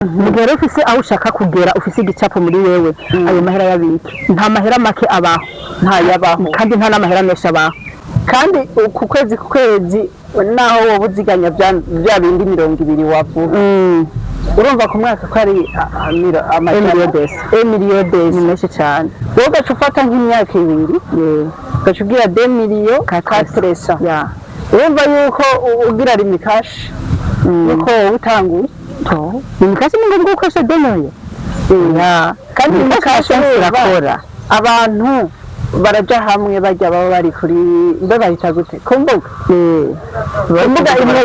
Mu gihe rero ufise aho ushaka kugera, ufise igicapo muri wewe, ayo mahera yabike. Nta mahera make abaho. Ntayabaho. Kandi nta n'amahera menshi abaho. Kandi ku kwezi, ku kwezi, naho wowe uziganya bya bindi 20 wavuga, urumva ku mwaka ko ari amajana Emilio des. Emilio des. Ni menshi cyane. Wowe ugaca ufata nk'imyaka 2, ugaca ugira 2 millions 400. Urumva yuko ugira Lumicash, yuko wowe utanguye. Lumicash ni ngombwa gukoresha 2 millions? Ya. Kandi Lumicash Lumicash irakora. Abantu baraja hamwe, bajya baba bari kuri, mbe bahita gute, ku mbuga, ku mbuga imwe,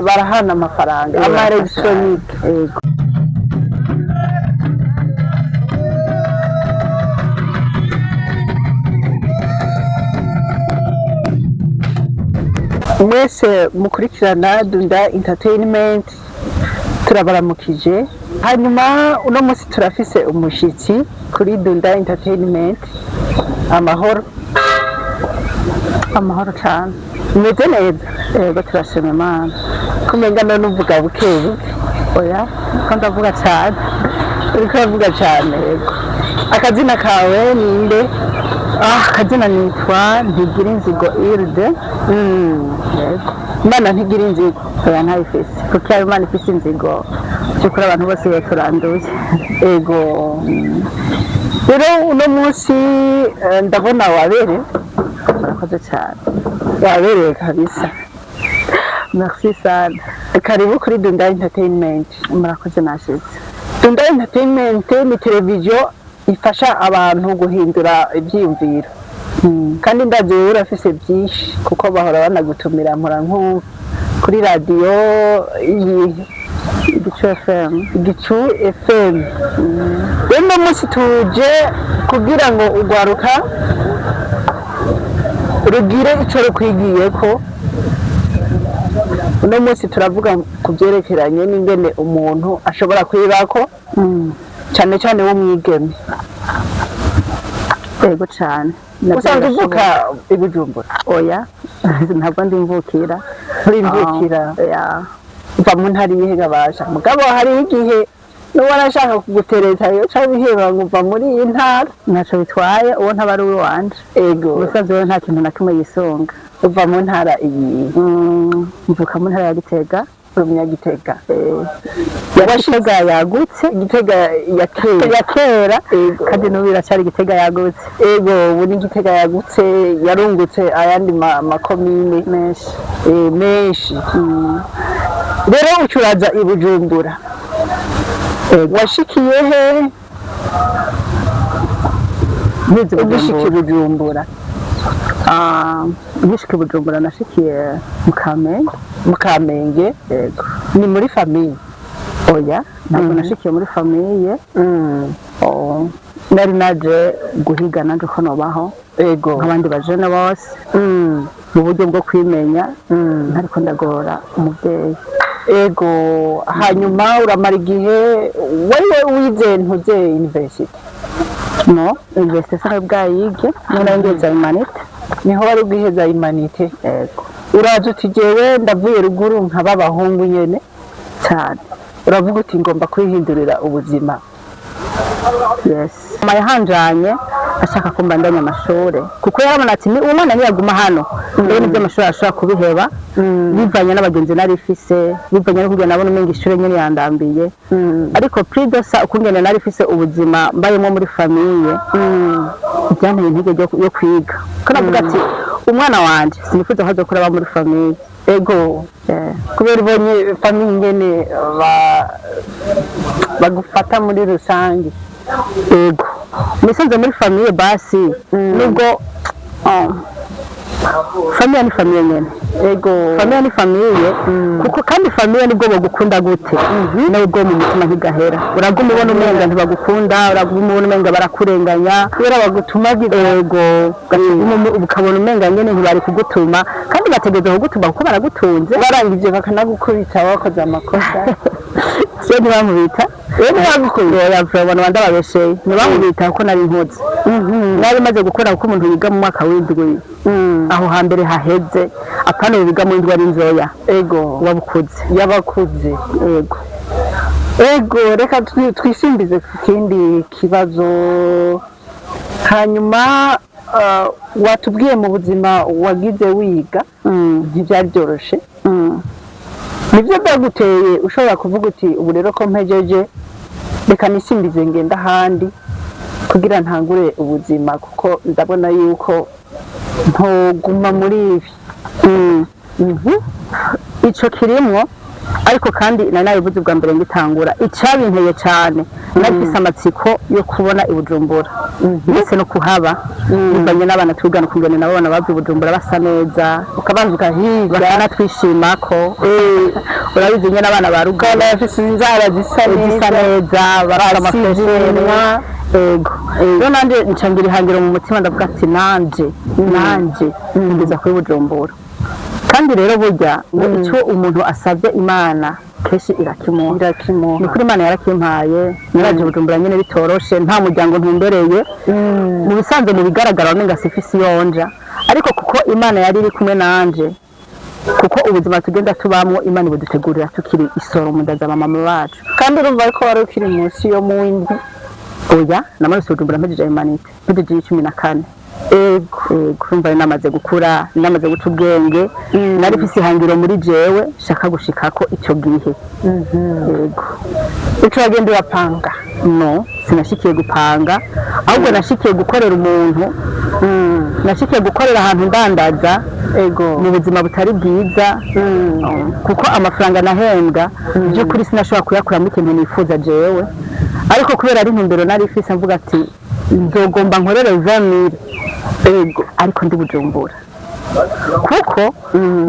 barahana amafaranga ama électronique. Yego. Mwese mukurikirana Dunda Entertainment, turabaramukije. Hanyuma uno munsi turafise umushitsi kuri Dunda Entertainment. Amahoro? Amahoro cyane. Umeze neza? Yego, turashima Imana. Kumenga none uvuga buke buke? Oya, ko ndavuga cyane. Uriko uravuga cyane. Yego, akazina kawe ninde? Akazina nitwa Ntigira Inzigo Irde. Yego. Imana ntigira inzigo? Oya, ntayifise, kuko iyo Imana ifise inzigo, by'ukuri abantu bose baturanduye. Ego. Rero uno munsi ndabona wabere. Murakoze cyane. Wabereye kabisa. Merci sana. Karibu kuri Dunda Entertainment. Murakoze, nashize. Dunda Entertainment ni televiziyo ifasha abantu guhindura ibyiyumviro, kandi ndazi wowe urafise byinshi, kuko bahora banagutumira, mpora nkumva kuri radiyo iyi. Igicu FM. Igicu FM. Rero uno munsi tuje kugira ngo urwaruka rugire ico rukwigiyeko. Uno munsi turavuga ku byerekeranye n'ingene umuntu ashobora kwibako, cyane cyane w'umwigeme. Yego cyane. Usanzwe uvuka i Bujumbura? Oya, ntabwo ndi mvukira. Uri imvukira? Ya. Uva mu ntara iyihe gabasha? Mugabo hariho igihe n'uwo arashaka kugutereta yo ca biheba ngo uva muri iyi ntara. Ntacyo bitwaye, uwo ntaba ari uwanje. Ubusanzwe we nta kintu na kimwe yisunga. Uva mu ntara iyi? Mvuka mu ntara ya Gitega. Uri umunyagitega? Ya Gitega yagutse. Gitega ya kera? Ya kera. Kandi n'ubu iracyari Gitega yagutse. Ego, ubu ni Gitega yagutse, yarungutse ayandi makomine menshi. Menshi. Rero ucuraza i Bujumbura. Washikiye he? Nkizi ugishika i Bujumbura? Bujumbura. Nkishika i Bujumbura nashikiye mu Kamenge. Mu Kamenge? Yego. Ni muri famille? Oya, ntabwo nashikiye muri famille. Oh, nari naje guhiga nanje ko nobaho nk'abandi bajene bose, mu buryo bwo kwimenya, ntariko ndagora umuvyeyi. Ego, hanyuma uramara igihe. Wari wize ntuze university? No, université sinari bwayige, niho nari ngeze humanités. Niho wari bwiheza humanités? Yego. Uraza uti: "Jewe ndavuye ruguru nkaba abahungu nyene." Cyane. Uravuga uti: "Ngomba kwihindurira ubuzima." Yes, mama yahanjanye ashaka ko mbandanya amashure, kuko yarabona ati: "Ni umwana niyaguma hano rero n'iby'amashuri arashobora kubiheba," bivanye n'abagenzi nari ifise, bivanye no kugenda nabona umenga ishure nyene yandambiye. Ariko plus de ça, ukungene nari ifise ubuzima mbayemo muri famille, byanteye intege yo kwiga, ko navuga ati: "Umwana wanje sinifuza ko azokura aba muri famille." Kubera ubonye famille ingene bagufata muri rusange. Ego, nisanze muri famille basi, nubwo famille ni famille nyene. Famille ni famille, kuko kandi famille nibwo bagukunda gute, nubwo mu mutima ntigahera, uraguma ubona umenga ntibagukunda, uraguma ubona umenga barakurenganya. Kubera bagutumagira. Ego, ukabona umenga nyene ntibari kugutuma, kandi bategereza kugutuma kuko baragutunze. Barangije bakanagukubita wakoze amakosa. Je ntibamubita. Rero ntibagukubita? Oya, vraiment banda babesheye, ntibamubita kuko nari nkuze, nari maze gukora, kuko umuntu yiga mu mwaka w'indwi aho hambere haheze, apana ubu biga mu ndwi ari nzoya. Wabukuze. Yabakuze. Yego. Ego, reka twisimbize ku kindi kibazo. Hanyuma watubwiye mu buzima wagize wiga ntibyari byoroshe. Nibyo byaguteye ushobora kuvuga uti: "Ubu rero ko mpejeje, reka nisimbize ngenda ahandi kugira ntangure ubuzima, kuko ndabona yuko ntoguma muri ibi"? Ico kirimwo, ariko kandi nari nabivuze ubwa mbere ngitangura, icabinteye cane nari mfise amatsiko yo kubona i Bujumbura ndetse no kuhaba, bivanye n'abana twigana, ukungene nabo bana bava i Bujumbura basa neza, ukabanza ukahiga, bakanatwishimako. Urabizi nyene abana ba ruguru ukabona bafise inzara zisa zisa neza, neza, barasa basize ama fraîcheur. Iminwa. Ego, rero nanje nca ngira ihangiro mu mutima, ndavuga ati: Nanje ngeza kuri Bujumbura." Kandi rero burya ngo icyo umuntu asabye Imana kenshi irakimuha. Irakimuha. Ni ukuri, Imana yarakimpaye. Naraje Bujumbura nyene bitoroshe, nta muryango ntumbereye. Mu bisanzwe, mu bigaragara wamenga sifise iyonja, ariko kuko Imana yari iri kumwe nanje, kuko ubuzima tugenda tubamwo Imana ibudutegurira tukiri isoro mu nda za mama bacu. Kandi urumva ko wari ukiri munsi yo mu w'indwi? Oya, namanutse Bujumbura mpejeje humanités, mpejeje iy'icumi na kane. Ego, urumva rero namaze gukura, namaze guca ubwenge, nari mfise ihangiro muri jewe shaka gushikako icyo gihe. Ego. Uca uragenda urapanga? No, sinashikiye gupanga, ahubwo nashikiye gukorera umuntu, nashikiye gukorera ahantu ndandaza mu buzima butari bwiza, kuko amafaranga nahembwa by'ukuri sinashobora kuyakuramo ikintu nifuza jewe. Ariko kubera ari intumbero nari ifise, mvuga ati: "Nzogomba nkorere 20 000, ego, ariko ndi Bujumbura." Kuko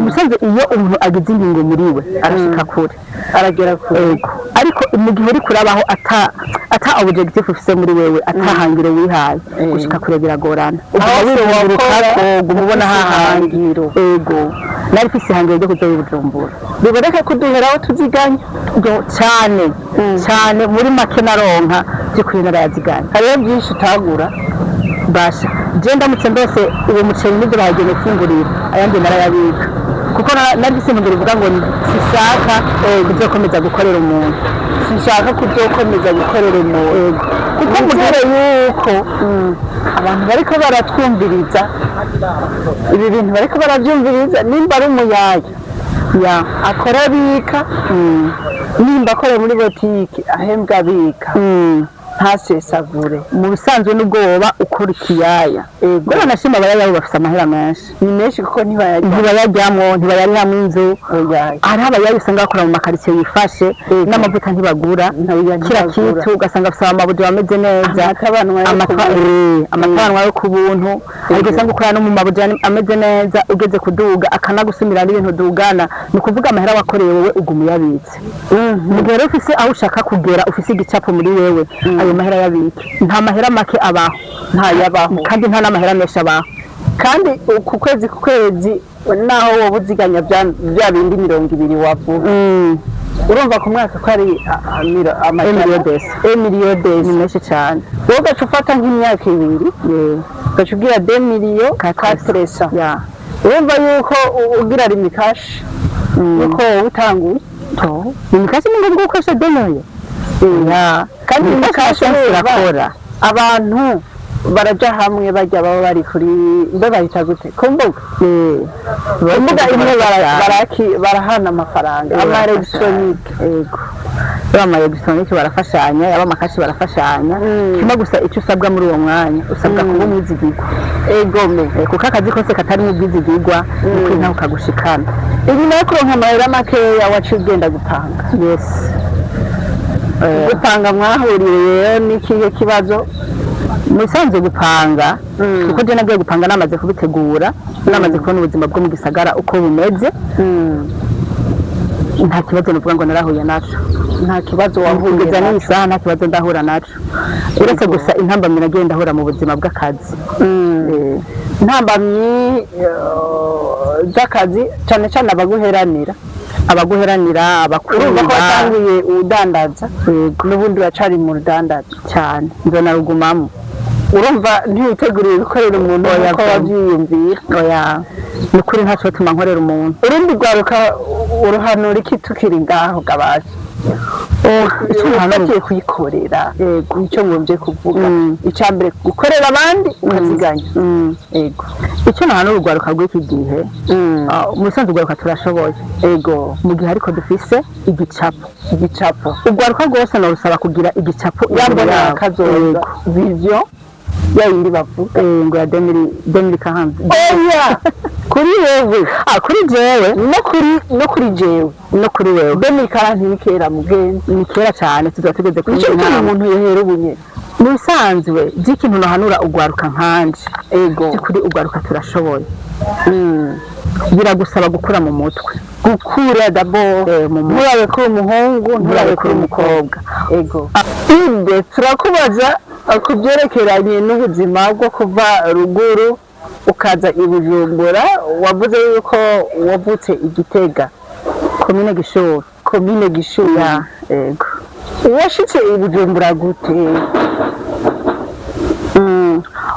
musanze iyo umuntu agize ingingo muri we arashika kure. Aragera kure. Ego, ariko mu gihe uri kurabaho ata objectif ufise muri wewe, ata hangiro wihaye, gushika kure biragorana. Uguma Aho wizunguruka wakora ko uguma ubona ufise hahandi. ihangiro. Ego, nari mfise ihangiro ryo kuzoba i Bujumbura. Biboneka ko uduheraho tuziganya. Yo, cyane cyane. Muri make naronka by'ukuri narayaziganya. Hariho byinshi utagura. Basha, je ndamutse ndose uwo muceri n'ibyo bahagiye gufungurira, ayandi narayabika, kuko nari mfise intumbero ivuga ngo sishaka kuzokomeza gukorera umuntu. Sinshaka kuzokomeza gukorera umuntu. Kuko mu gihe nizere yuko abantu bariko baratwumviriza, ibi bintu bariko baravyumviriza, nimba ari umuyaya ya akora abika, nimba akora muri botike ahembwa abika, ntasesagure. Mu bisanzwe nubwo woba ukora ikiyaya, mbona nashima abayaya bo bafise amahera menshi. Ni menshi kuko ntibayarya. Ntibayajyamwo, ntibayarihamwo inzu. Oya. Hariho abayaya usanga bakora mu makaritsiye yifashe, n'amavuta ntibagura, Ntibayagura. kira kitu ugasanga afise amabuji bameze neza. Amata banwa yo amata ku buntu. Amata banwa yo ku buntu. Ariko usanga ukorera no mu mabuji ameze neza, ugeze kuduga akanagusumira n'ibintu dugana. Ni ukuvuga amahera wakoreye wowe uguma uyabitse. Mu gihe rero ufise aho ushaka kugera, ufise igicapo muri wewe, ayo mahera yabike. Nta mahera make abaho. Ntayabaho. Kandi nta n'amahera menshi abaho. Kandi ku kwezi naho woba uziganya bya bindi 20 wavuga, urumva ku mwaka ko ari amajana Emilio des. Emilio des. Ni menshi cyane. Wowe ugaca ufata nk'imyaka 2, ugaca ubwira 2 millions 400. Ya. Urumva yuko ugira Lumicash yuko wowe utanguye. Lumicash ni ngombwa gukoresha 2 millions ya. Kandi Lumicash Lumicash irakora. Abantu baraja hamwe, bajya baba bari kuri mbe bahita gute, ku mbuga, ku mbuga imwe, barahana amafaranga ama électronique. Yego, yaba ama électronique barafashanya, yaba ama cash barafashanya. Kimwe gusa icyo usabwa muri uwo mwanya, usabwa kuba umwizigirwa. Egome. Kuko akazi kose katarimo ubwizigirwa ni ukuri ntawe kagushikana. Inyuma yo kuronka amahera makeya waciye ugenda gupanga? Yes. Gupanga mwahuriye rero n'ikihe kibazo? Mu bisanzwe gupanga, kuko je nagiye gupanga namaze kubitegura, namaze kubona ubuzima bwo mu gisagara uko bumeze, nta kibazo nuvuga ngo narahuye naco. Nta kibazo wahuye Kugeza naco. n'iyi saha nta kibazo ndahura naco, uretse gusa intambamyi nagiye ndahura mu buzima bw'akazi. Intambamyi z'akazi, cyane cyane abaguheranira? Abaguheranira, Urumva ko abakurura. watanguye udandaza, Yego. n'ubundi uracari mu rudandaza. Cyane, nzonarugumamo. Urumva ntiwiteguriye gukorera umuntu Oya, nk'uko pe. wabyiyumvira? Oya, ni ukuri ntacyo tuma nkorera umuntu. Urundi rwaruka uruhanura iki tukiri ngaho gabaje? Icyo nohanura Ufatiye kuyikorera, nicyo ngombye kuvuga. Icya mbere, gukorera abandi ukaziganya. Ego. Icyo nohanura urwaruka rw'iki gihe, mu bisanzwe urwaruka turashoboye mu gihe ariko dufise igicapo. Igicapo. Urwaruka rwose norusaba kugira igicapo imbere Yambona yabo. kazoza. Vision ya yindi bavuga. Ngo ya 2040. Oya, kuri wewe. Ah, kuri jewe. No kuri jewe. No kuri wewe. 2040 ni kera, mugenzi. Ni kera cyane, tuzaba tugeze kuri Nicyo iyi gituma ntambwe. umuntu yohera ubu nyene. Mu bisanzwe by'ikintu nohanura urwaruka nkanje, by'ukuri urwaruka turashoboye. Biragusaba gukura mu mutwe. Gukura d'abord. Mu mutwe. Nturabe kuri umuhungu, nturabe kuri umukobwa. Ego, inde turakubaza ku byerekeranye n'ubuzima bwo kuva ruguru ukaza i Bujumbura. Wavuze yuko wavutse i Gitega, Komine Gishubi. Komine Gishubi. Ya, ego. Washitse i Bujumbura gute?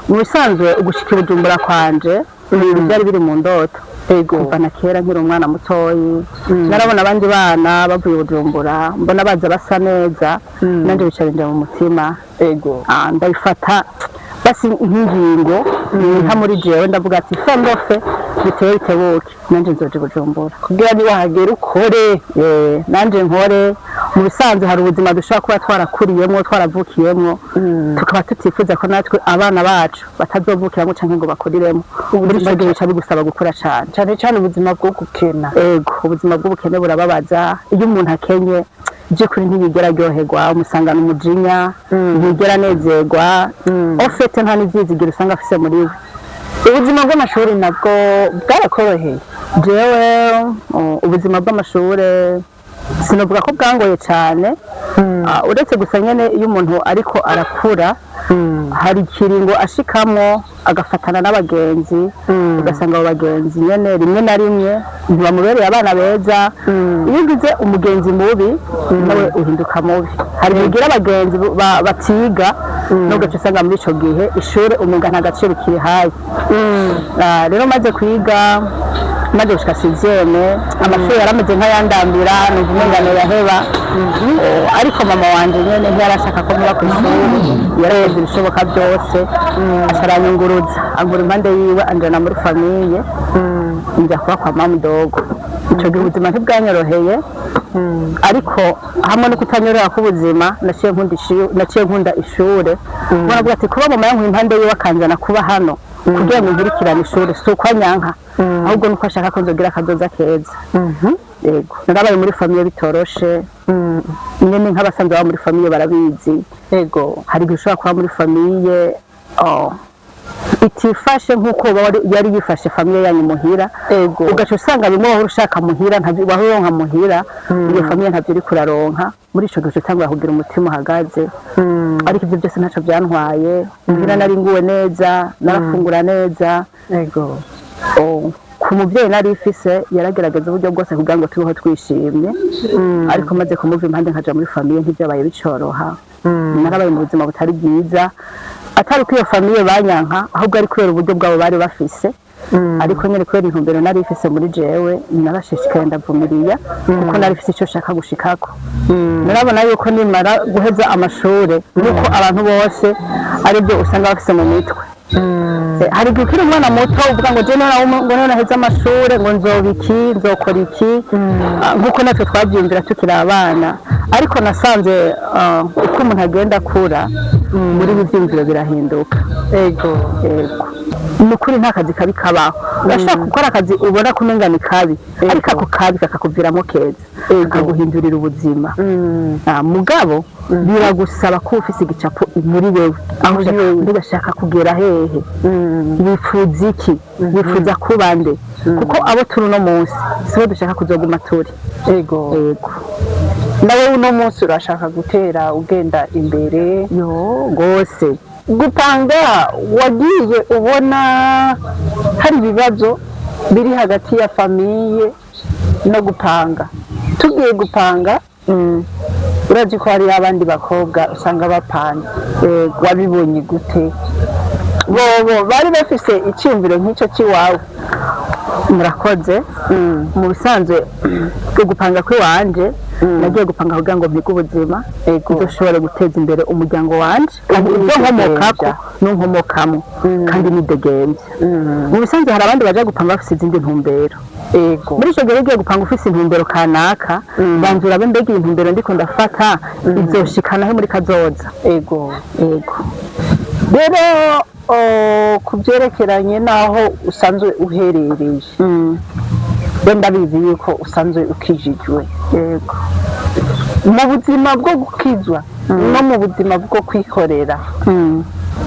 Mu bisanzwe ugushika i Bujumbura kwanje ibintu byari biri mu ndoto. Kuva na kera nkiri umwana mutoyi narabona abandi bana bavuye i Bujumbura, mbona baza basa neza, nanjye bicarinjira mu mutima. Ndabifata basi nk'ingingo nka muri jewe, ndavuga ati fe ndofe bitewe bitebuke nanjye nzoja i Bujumbura. Kugira niwahagera ukore. Nanjye nkore. Mu bisanzwe hari ubuzima dushobora kuba twarakuriyemwo, twaravukiyemwo, tukaba tutifuza ko natwe abana bacu batazovukiramo canke ngo bakuriremo. Muri ico gihe bica bigusaba gukura cane. Cyane cyane ubuzima bwo gukena. Ego, ubuzima bw'ubukene burababaza. Iyo umuntu akenye by'ukuri ntiyigera aryoherwa, umusangana umujinya, ntiyigera anezerwa, au fait nta n'ivyizigiro usanga afise muri we. Ubuzima bw'amashuri nabwo bwarakoroheye? Jewe ubuzima bw'amashure sinavuga ko bwangoye cyane. Uretse gusa nyene iyo umuntu ariko arakura hari ikiringo ashikamwo agafatana n'abagenzi, ugasanga abo bagenzi nyene rimwe na rimwe ntibamubereye abana beza. Iyo ugize umugenzi mubi nawe uhinduka mubi. Hari igihe ugira abagenzi batiga, n'ugaca usanga muri ico gihe ishure umenga nta gaciro kirihaye. Rero maze kwiga, maze gushika sixième, amashuri yarameze nk'ayandambira, numva umenga noyaheba. Ariko mama wanje nyene ntiyarashaka ko muba kw'ishuri, yarakoze ibishoboka byose aca aranyunguruza, angura impande yiwe, anjana muri famille, njya kuba kwa mama mudogo. Ico gihe ubuzima ntibwanyoroheye, ariko hamwe no kutanyorohera k'ubuzima naciye nkunda ishure. Mbona ati kuba mama yankuye impande yiwe akanjana kuba hano kugira ngo nkurikirane ishure, si uko anyanka, ahubwo nuko ashaka ko nzogira akazoza keza. Yego, narabaye muri famille bitoroshe nyene, nk'abasanzwe baba muri famille barabizi. Hari igihe ushobora kuba muri famille, oh, itifashe nk'uko yari yifashe famille yanyu muhira, ugaca usanga bimwe wahora ushaka muhira ntabyo wahora uronka muhira, iyo famille ntabyo uri kuraronka. Muri ico gihe uca utangura kugira umutima uhagaze. Ariko ibyo byose ntaco byantwaye. Muhira nari nguwe neza, narafungura neza. Oh, ku mubyeyi nari ifise yaragerageza uburyo bwose kugira ngo tubeho twishimye. Ariko maze kumuva impande nkaja muri famille ntibyabaye bicoroha. Narabaye mu buzima butari bwiza, atari ko iyo famille banyanka, ahubwo ari kubera uburyo bwabo bari bafise. Ariko nyine kubera intumbero nari ifise muri jewe, narashishikaye ndavumiriya, kuko nari ifise ico nshaka gushikako. Narabona yuko nimara guheza amashure, nuko abantu bose aribyo usanga bafise mu mitwe. Hari igihe ukiri umwana muto uvuga ngo je none ngo none naheze amashure ngo nzoba iki, nzokora iki. Nk'uko natwe twabyumvira tukiri abana. Ariko nasanze uko umuntu agenda akura muri ibi byiyumviro birahinduka. Yego, ni ukuri nta kazi kabi kabaho. Urashobora gukora akazi ubona ko umenga ni kabi, ariko ako kabi kakakuviramo keza, kakaguhindurira ubuzima. Mugabo biragusaba kuba ufise igicapo muri wewe, aho ugashaka kugera hehe, wifuza iki, wifuza kuba nde, kuko abo turi uno munsi sibo dushaka kuzoguma turi. Yego. Nawe uno munsi urashaka gutera ugenda imbere? Yo, rwose. Gupanga, wagiye ubona hari ibibazo biri hagati ya famille no gupanga? Tugiye gupanga, urazi ko hariho abandi bakobwa usanga bapanze. Wabibonye gute? Bobo bari bafise icyumviro nk'icyo cy'iwawe? Murakoze. Mu bisanzwe gupanga kw'iwanje Nagiye gupanga kugira ngo mpige ubuzima, nzoshobore guteza imbere umuryango wanje kandi Ubu ibyo nkomokako nidegembya. n'unkomokamo kandi nidegembya. Mu bisanzwe hari abandi baja gupanga bafise izindi ntumbero. Muri ico gihe ugiye gupanga ufise intumbero kanaka, banza urabe: mbega iyi ntumbero ndiko ndafata izoshikana he muri kazoza? Ego. Rero ku byerekeranye n'aho usanzwe uherereye, we ndabizi yuko usanzwe ukijijwe. Yego. Mu buzima bwo gukizwa no mu buzima bwo kwikorera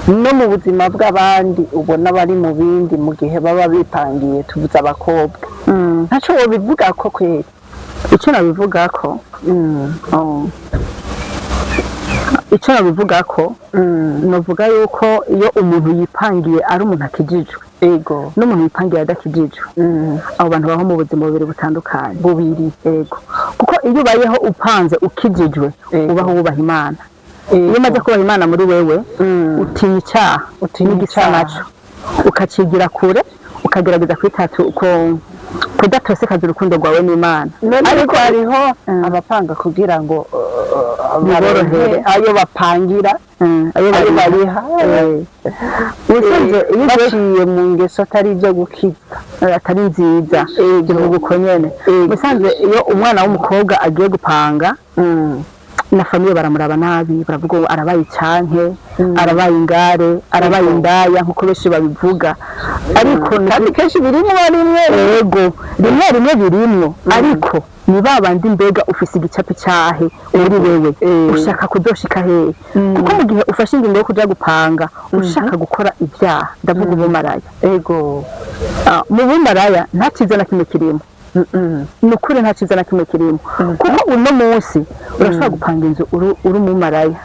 no mu buzima bw'abandi ubona bari mu bindi, mu gihe baba bipangiye, tuvuze abakobwa, ntaco wobivuga ko kweri? Ico nabivuga ko, oh, ico nabivuga ko, novuga yuko iyo umuntu yipangiye ari umuntu akijijwe n'umuntu yipangiye adakijijwe, abo bantu babaho mu buzima bubiri butandukanye. Bubiri. Ego, kuko iyo ubayeho upanze ukijijwe, ubaho wubaha Imana. Iyo umaze kubaha Imana muri wewe, utinya icyaha Utinya n'igisa icyaha. naco, ukacigira kure, ukagerageza kwitatu ko kudatosekaza urukundo rwawe n'Imana. None ariko hariho abapanga kugira ngo Biborohere. baronke ayo bapangira, ayo ayo bariha. bariha. Ubusanzwe iyo ugiye Baciye mu ngeso atari ibyo gukizwa, atari nziza, igihugu uko nyene. Ubusanzwe iyo umwana w'umukobwa agiye gupanga, na famille baramuraba nabi, baravuga ngo arabaye icyanke, arabaye ingare, arabaye indaya, nkuko benshi babivuga. Ariko Kandi kenshi birimo rimwe. Ego, rimwe rimwe birimwo, ariko ni ba bandi: mbega ufise igicapi cyahe uri wewe? Ushaka kuzoshika hehe? Kuko mu gihe ufashe ingingo yo kuja gupanga ushaka gukora ibyaha, ndavuga ubumaraya, mu bumaraya nta cyiza na kimwe kirimo. Ni ukuri, nta cyiza na kimwe kirimo, kuko uno munsi urashobora gupanga inzu uri umumaraya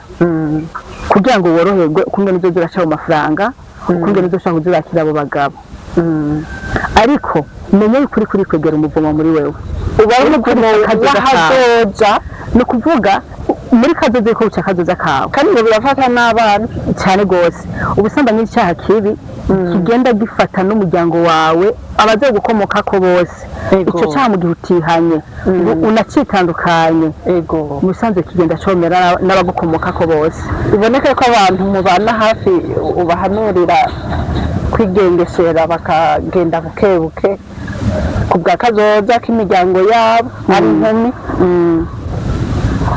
kugira ngo woroherwe ukungene uzoza uraca mu mafaranga, ukungene uzoshobora kuzirakira abo bagabo. Ariko menye yuko uriko urikwegera umuvumo muri wewe. Uba ari umuvumo Kazoza kawe. w'ahazoza. Ni ukuvuga muri kazoza uriko wica kazoza kawe. Kandi ngo birafata n'abana. Cyane rwose. Ubusambanyi ni icyaha kibi kigenda gifata n'umuryango wawe, abazogukomokako bose. Icyo cyaha, mu gihe utihanye ngo unacitandukanye, mu bisanzwe kigenda comera n'abagukomokako bose. Biboneka ko abantu mubana hafi ubahanurira kwigengesera, bakagenda buke buke ku bwa kazoza k'imiryango yabo ari inkumi.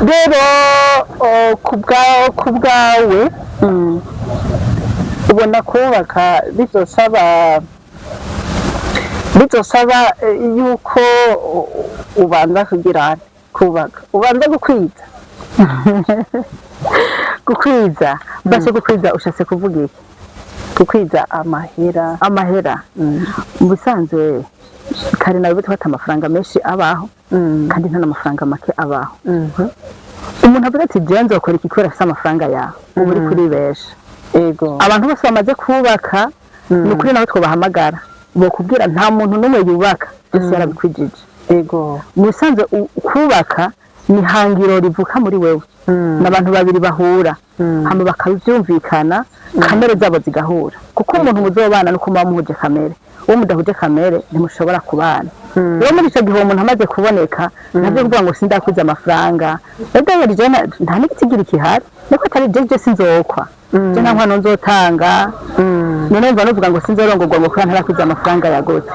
Rero ku bwawe, ubona kubaka bizosaba yuko ubanza kugira kubaka, ubanza gukwiza? Gukwiza mbese, gukwiza ushatse kuvuga iki? Gukwiza amahera. Amahera, mu bisanzwe kare nawe gufata amafaranga menshi abaho, kandi nta n'amafaranga make abaho. Umuntu avuga ati: "Jewe nzokora iki kubera afise amafaranga yawe", uba uri kuribesha. Abantu bose bamaze kubaka, ni ukuri nawe twobahamagara bokubwira, nta muntu n'umwe yubaka byose yarabikwijije. Mu bisanzwe kubaka ni hangiro rivuka muri wewe, n'abantu babiri bahura hama bakabyumvikana, kamere zabo zigahura, kuko umuntu muzobana nuko muba muhuje kamere. Uwo mudahuje kamere ntimushobora kubana. Rero muri icyo gihe uwo muntu amaze kuboneka, ntabyo kuvuga ngo sindakwiza amafaranga. Rero jewe nta n'igitigiri kihari, niko atari jewe sinzokwa, je nta nkwano nzotanga. None mva nuvuga ngo sinzorongorwa ngo kubera ntarakwiza amafaranga yagutse.